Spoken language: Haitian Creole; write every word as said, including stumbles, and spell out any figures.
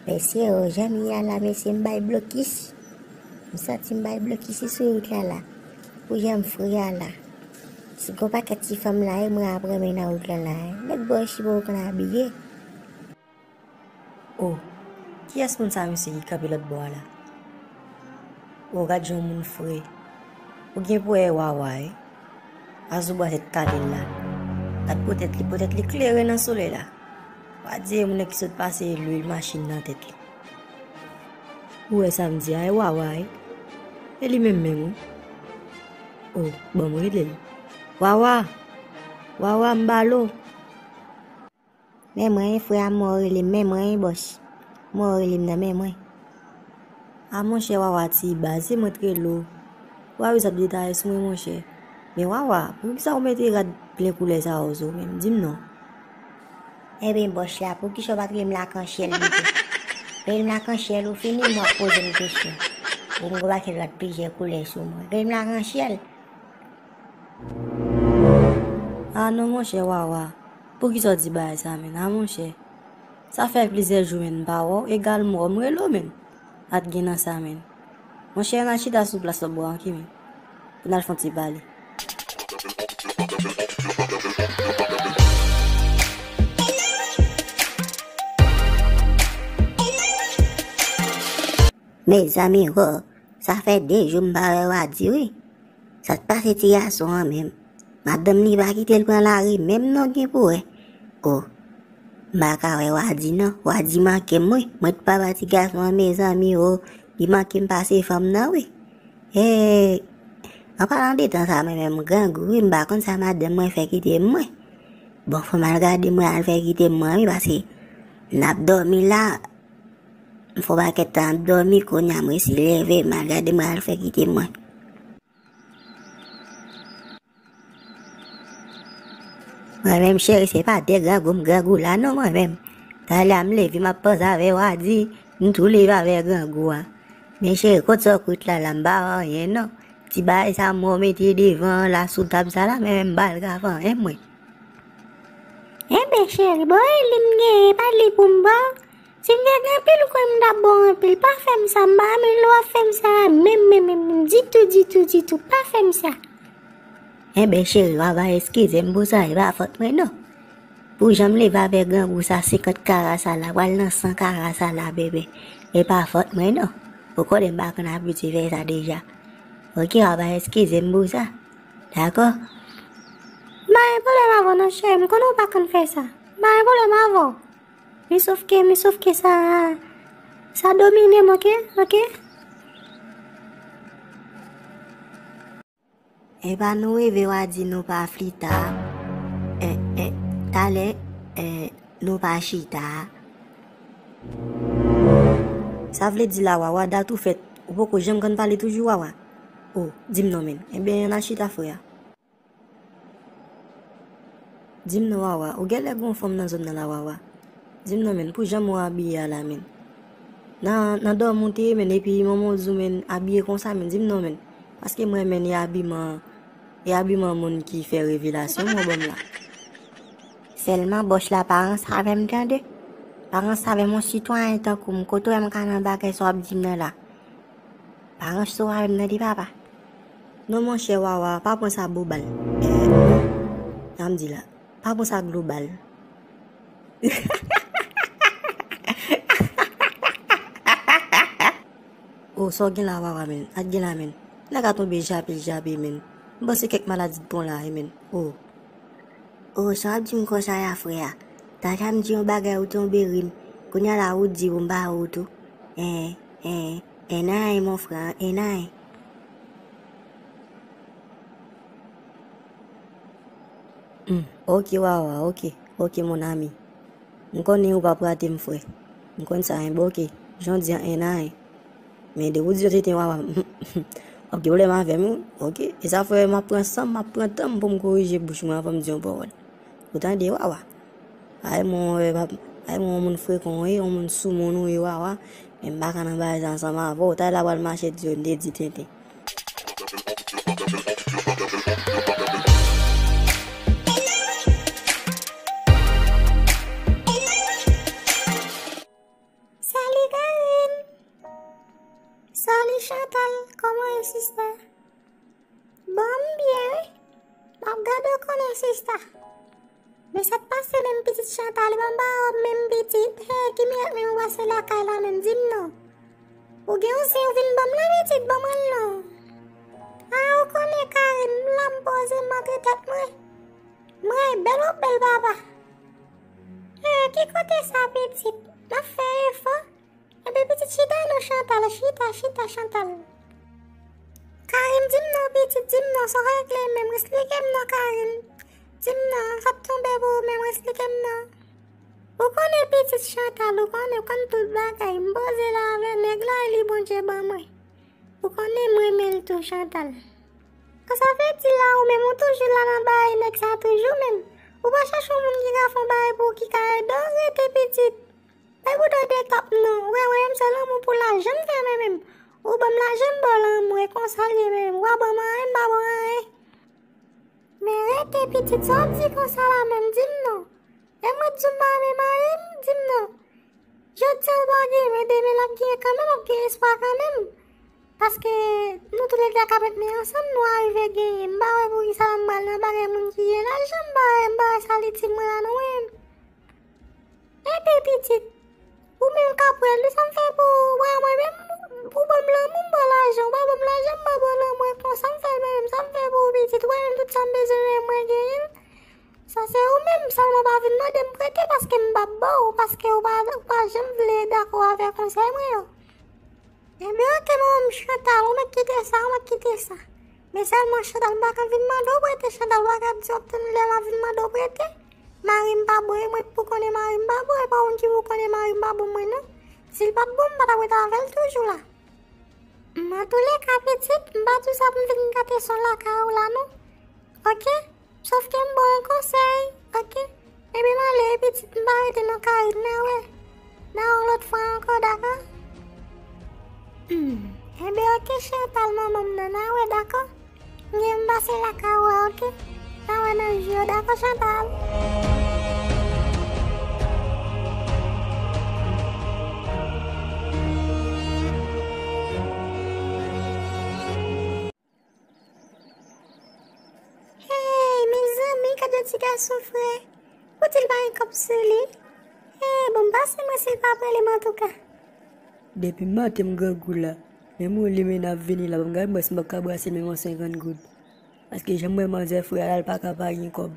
Mesye, o, jan m ye a la, mesye, m bay blokis. M santi m bay blokis sou wout la la. Pou jan m fre a la. Si gon pakèt ti fanm la, e mwen ap renmen nan wout la la. Nèg bò ichi poko konn abiye. O, kiyès moun sa, mesye, ki kanpe lòt bò a la? O, gad jan moun fre. Ou gen pou wè Wawa, wi. Azou bwa tèt kale l la. Gad po tèt li, po tèt li klere nan solèy la. W a di e moun nan ki sot pase lwil machin nan tèt li. Ou wè sa m di a, e Wawa, wi. E li menm menm, wi. O, ban m rele l. Wawa! Wawa, m ba l o. Men mwen, frè a, mwen w rele m, men mwen, bòs. Mwen w rele m nan, men mwen. A monchè Wawa ti baz, se mwen t rele w. Wawa, sa ap detaye sou mwen, monchè. Men Wawa, poukisa w mete rad plen koulè sa yo sou ou menm? Di m non. Enben, bòs la, poukisa w pa t rele m Lakanchèl pito? Rele m Lakanchèl, ou fini, m w ap poze m kesyon. Ou m gon pakèt rad plizyè koulè sou mwen. Rele m Lakanchèl. A non, monchè Wawa. Poukisa w di bagay sa, menn? A, monchè. Sa fè plizyè jou, menn, m pa wè w. Egal m wè w, m rele w, menn. Pa t gen nan sa, menn. Monchè, ann al chita sou plas lòt bò a, oke, menn. Pou n al fè yon ti pale. Mezanmi, ho, sa fè de jou m pa wè Wadi, wi. Sa t pase ti gason an menm? Madanm li pa kite l pran lari menm non, gen pou wè. O, m pa ka wè Wadi non, Wadi manke m wi. Mwen t papa ti gason an, mezanmi o, li manke m pase fanm nan wi. E, an palan de tan sa mwen menm grangou wi, m pa konn sa madanm mwen fè kite m mwen. Bon, fò m al gade mwen al fè kite m mwen wi, paske n ap dòmi la. M fè yon pakèt tan ap dòmi, kounye a m resi leve, m al gade mwen al fè kite mwen. Mwen menm cheri, se pa de grangou m grangou la non mwen menm. Talè a m leve m ap panse avè Wadi, m tou leve avè grangou a. Men cheri, kot sa w kout la la, m pa wè anyen non. Ti bagay sa mwen w mete devan an la sou tab sa la, men menm m pa al ka fè anyen mwen. Enben cheri, bon e li m genyen, pa li pou m ba w. Si m te gen anpil kwen m t ap ba w anpil, pa fè m sa, m pa renmen lè w ap fè m sa menm, menm, menm, menm, ditou, ditou, ditou, pa fè m sa. Enben cheri, w ap eskize m pou sa, e pa fòt mwen non. Pou jan m leve avè grangou sa, senkant kara sa la, pral nan san kara sa la, bebe. E pa fòt mwen non. Ou konnen m pa konn abitye fè sa deja. Oke, w ap eskize m pou sa. Dakò? M pa gen pwoblèm avè w non cheri, m konnen w pa konn fè sa. M pa gen pwoblèm avè w. Men sofke, men sofke sa, sa domine m, oke? Oke? Epa nou reve w a di nou pa flita. E, e, talè, e, nou pa chita. Sa vle di la, Wawa, dat ou fèt, ou poko janm konn pale toujou, Wawa? O, di m non, menn. Enben, ann al chita, frè a. Di m non, Wawa, ou genlè gon fanm nan zòn nan la, Wawa. Di m non, menn, pou jan mwen abiye a la, menn. Nan, nan dòmi w te ye, menn, epi manman w di w, menn, abiye konsa, menn, di m non, menn. Paske mwen, menn, e abiman, e abiman moun ki fè revelasyon mwen ban m la. Sèlman bòs la pa ranse avè m tande. Pa ranse avè m, yon sitwayen tankou m, kote w wè m ka nan bagay sa w ap di m nan la. Pa ranse w avè m tande papa. Non monchè Wawa, pa pran sa global. Jan m di la, pa pran sa global. O, sa w gen la Wawa menn? Sa w gen la menn? Nèg a tonbe jape jape menn. M panse kèk maladi t pran la wi menn. O. O, sa w ap di m konsa ya frè a? Tata m di yon bagay ou tonbe ri m. Kounye a la ou di ou m pa ou tou. En, en, en nan en mon frè, en nan en. Hmm, oke Wawa, oke, oke mon ami. M konnen ou p ap rate m frè. M konn sa, en, bon, oke. Jan w di an, en nan en. Men depi w di yon tenten Wawa, m p gen pwoblèm avè m, wi. Oke. E sa fè m ap pran san m, m ap pran tan m pou m korije bouch mwen anvan m di yon pawòl. Ou tande, Wawa? Ay mwen, wè, pa, ay mwen, yon moun frekan w ye, yon moun soumoun ou ye, Wawa. Men m pa ka nan bagay sa ansanm avè w. Talè a pral mache di yo, m te di tenten. Sali Sista. Men sa k pase menm pitit Chantal, li pa ba w menm pitit. Hey, ki mirak menm ou pase lakay la menm, di m non. Ou gen yon zen ou vin ban m la pitit, ban mwen l non. A, ou konnen Karim, m la m poze m antre tèt mwen. Mwen bèl ou bèl papa. Hey, ki kote sa pitit? N ap fè efò. Ebyen pitit chita non Chantal, chita, chita Chantal. Karim, di m non pitit, di m non, sa w regle menm, eksplike m non Karim. Di m non, sa ap tonbe pou ou menm, eksplike m non. Ou konnen pitit Chantal, ou konnen, ou konn tout bagay, m poze la avè nèg la e li Bondye ban mwen. Ou konnen m renmen l tou Chantal. An sa vle di la ou menm ou toujou la nan bagay nèg sa toujou menm. Ou pa chache yon moun ki ka fè yon bagay pou ou ki ka ede w rete pitit. Bay bouda de tòp non. Ou wè mwen menm se lanmou pou lajan m fè mwen menm. Ou ban m lajan m ba w lanmou e konsa l ye menm. Ou pa ban m anyen m pa ba w anyen. Men rete pitit sa w ap di konsa la menm di m non. E mwen di w m pa renmen mari m di m non. Jodi a l pa gen men demen l ap genyen kanmenm, ap gen espwa kanmenm. Paske nou toulède a ka met men ansanm, nou arive genyen. M pa wè poukisa m pral nan bagay moun ki gen lajan, m pa wè, m pa wè sa l itil mwen la non wi. Epi pitit, ou menm k ap wè l, sa m fè pou ou, ou pa wè mwen menm, ou ban m lanmou, m ba w lajan, ou pa ban m lajan, m pa ba w lanmou, e konsa m fè l mwen menm, sa m fè pou ou pitit, ou wè menm tout sa m bezwen mwen, mwen genyen l. Sa se ou menm, sèlman pa vin mande m prete paske m p ap ba w, paske ou pa, ou pa janm vle dakò avè konsèy mwen yo. Ebyen oke manman m Chantal, ou mèt kite sa, ou mèt kite sa. Men sèlman Chantal m pa ka vin mande w prete, Chantal ou pa ka ap di w ap tann lè m ap vin mande w prete. Mari m pa bon, e mwen k pou konnen mari m pa bon, e pa ou menm ki pou konnen mari m pa bon mwen non. Si l pa t bon, m pa t ap ret avè l toujou la. Antoulèka pitit, m pa di w sa pou m vin gate son lakay ou la non. Oke? Sòf ke m ba w yon konsèy, oke? Ebyen m ale wi pitit, m pa rete nan kay ou, n a wè. N a wè yon lòt fwa ankò, dakò? Hmm. Ebyen oke Chantal manman m nan, n a wè, dakò? M gen m pase lakay ou a, oke? N a wè nan jou yo, dakò Chantal? Hey, mezanmi, gad yon ti gason frè. Poutèl pa gen kòb sou li. Hey, bon, m pase mwen si l pa pran li m antouka. Depi maten m grangou la. Menm yon limena ap vini la, ban m gade mwen si m p ap ka brase menm yon senkant goud. Paske jan m wè manzè frè a la, l pa ka pa gen kòb.